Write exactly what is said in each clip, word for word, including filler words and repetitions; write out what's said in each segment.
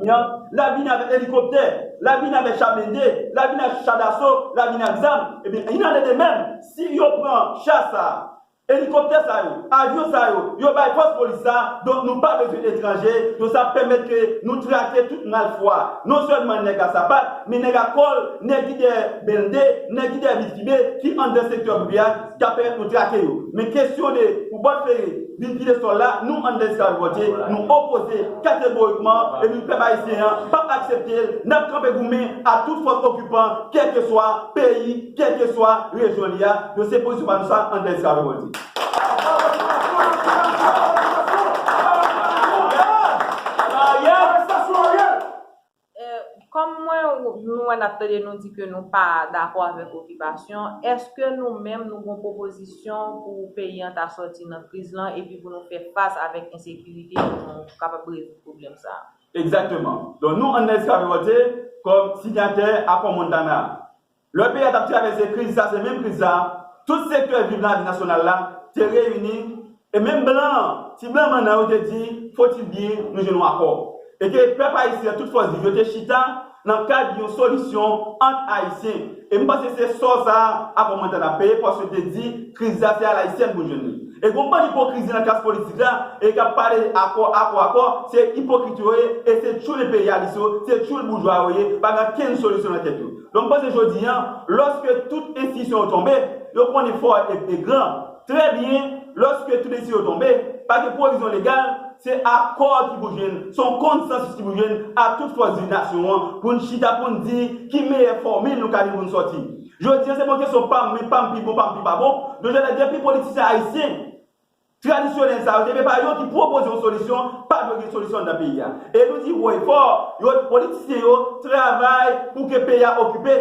L ap vini avèk elikoptè, l ap vini avèk cha blende, l ap vini ak cha daso, l ap vini ak zam. Ebyen, il en est de même, si yo pran cha sa, elikoptè sa yo, avyon sa yo, yo bay fòs polis sa, donk nou pa bezwen etranje, donk sa pèmèt ke nou trake tout malfwa. Non sèlman nèg a sapat, men nèg a kòl, nèg ki dèyè blende, nèg ki dèyè bitfibe, ki anndan sektè prive a, k ap pèmèt nou trake yo. Men kesyon de pou bòt fere vin pile sòl la, nou anndan Esklav Revòlte, nou opoze kategorikman, epi pèp ayisyen an p ap aksepte l, n ap kanpe goumen ak tout fòs okipan, kèlkeswa peyi, kèlkeswa rejyon li a, yo se pozisyon pa nou sa anndan Esklav Revòlte. Kòm mwen, nou wè n ap tande nou di ke nou pa dakò avèk okipasyon, èske nou menm nou gon pwopozisyon pou peyi an ta sòti nan kriz lan epi pou nou fè fas avèk ensekirite pou nou kapab rezoud pwoblèm sa a? Egzakteman. Donk nou anndan Esklav Revòlte kòm sinyatè akò Montana. Lè peyi a t ap travèse kriz sa, se menm kriz sa, tout sektè viv lavi nasyonal la te reyini, e menm blan an, ti blan mannan yo te di, faut-il bien nou jwenn yon akò. E ke pèp ayisyen an, tout fòs viv yo te chita nan kad yon solisyon ant Ayisyen. E m panse se sò sa a akò Montana peye, paske te di kriz la se alayisyèn pou jwenn li. E gon bann ipokrizi nan klas politik la, e k ap pale akò, akò, akò, se ipokrit yo ye, e se tchoul enperyalis yo, se tchoul boujwa yo ye, pa gen kenn solisyon nan tèt yo. Donk, m panse jodi a, lòske tout enstitisyon yo tonbe, yo konnen fò e, e gran. Trè byen, lòske tout enstitisyon yo tonbe, pa gen pwovizyon legal, se akò ki pou jwenn, se yon konsansis ki pou jwenn a tout fòs viv nasyon an, pou n chita, pou n di ki meyè fòmil nou ka jwenn pou n sòti. Jodi a, se pa yon kesyon pa m, men pa m pi bon, pa m pi pa bon. Donk, jodi a, depi politisyen ayisyen tradisyonèl sa yo, se pa yo ki pwopoze yon solisyon, pa dwe gen solisyon anndan peyi a. E nou di wo e fò, yo, politisyen yo travay pou ke peyi a okipe.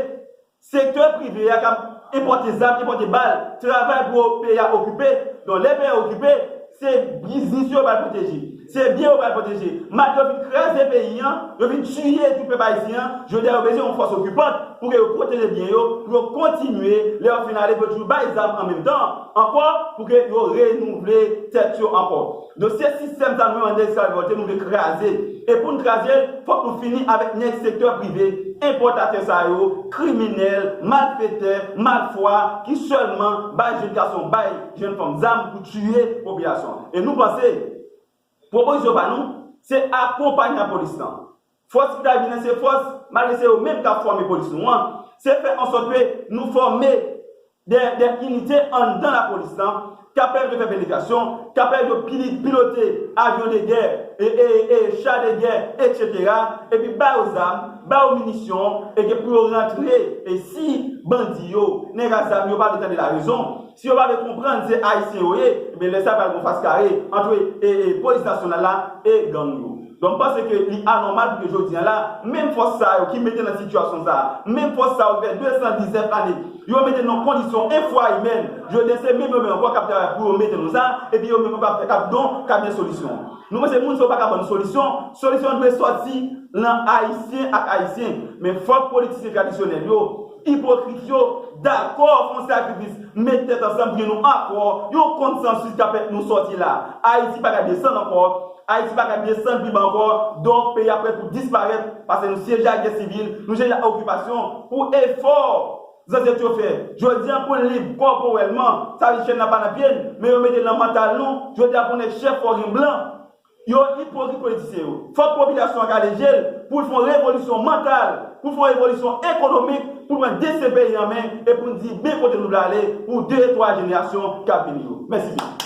Sektè prive a k ap enpòte zam, enpòte bal, travay pou peyi a okipe. Donk, lè peyi a okipe, se biznis yo pral pwoteje. Se byen yo pral pwoteje. Malgre yo fin kraze peyi an, yo fin tiye tout pèp ayisyen an, jodi a yo bezwen yon fòs okipant pou ke yo pwoteje byen yo, pou yo kontinye, lè yo fin ale, pou yo toujou bay zam an menm tan ankò, pou ke yo renouvle tèt yo ankò. Donk, se sistèm sa nou menm anndan Esklav Revòlte nou vle kraze. E pou n kraze l, fòk nou fini avèk nèg sektè prive, enpòtatè sa yo, kriminèl, malfetè, malfwa, ki sèlman bay jèn gason, bay jèn fanm zam pou tiye popilasyon an. E nou panse, pwopozisyon pa nou, se akonpanye polis lan. Fòs ki ta vin nan se fòs, malgre se yo menm k ap fòme polis nou an, se fè ansòt ke nou fòme de, de inite anndan lapolis lan, k ap pèmèt yo fè penetrasyon, k ap pèmèt yo pili-, pilote avyon de gè, e, e, e, cha de gè, etsetera, epi ba yo zam, ba yo minisyon, e ke pou yo rantre, e si bandi yo, nèg a zam yo pa vle tande larezon, si yo pa vle konprann se ayisyen yo ye, ebyen lè sa pral gon fas kare ant, e, e, polis nasyonal la e gang yo. Donk, m panse ke li anòmal pou ke jodi a la, menm fòs sa yo ki mete nan sitiyasyon sa a, menm fòs sa yo ki fè de san diznèf ane, yo mete nan kondisyon enfwa imèn, jodi a se menm yo menm ankò k ap travay pou yo mete nou sa, epi yo menm ankò k ap fè, k ap don, k ap gen solisyon. Nou panse moun sa yo pa ka ban nou solisyon, solisyon an dwe sòti nan ayisyen ak ayisyen, men fòk politisyen tradisyonèl yo, ipokrit yo, dakò fè yon sakrifis, met tèt ansanm pou gen yon akò, yon konsansis k ap pèmèt nou sòti la. Ayiti pa ka desann ankò, Ayiti pa ka desann pi ba ankò, donk peyi a prèt pou disparèt, paske nou siyeje ak gè sivil, nou siyeje ak okipasyon, pou efò zanset yo fè. Jodi a pou n lib kòporèlman, sa vle di chèn nan pa nan pye n, men yo mete l nan mantal nou, jodi a pou n nèg chèf fò gen blan. Yo ipokrit politisyen yo. Fòk popilasyon an kale je l pou l fè yon revolisyon mantal, pou l fè yon revolisyon ekonomik, pou l pran desten peyi an men e pou n di byen kote nou vle ale pou de, twa jenerasyon k ap vini yo. Mèsi byen.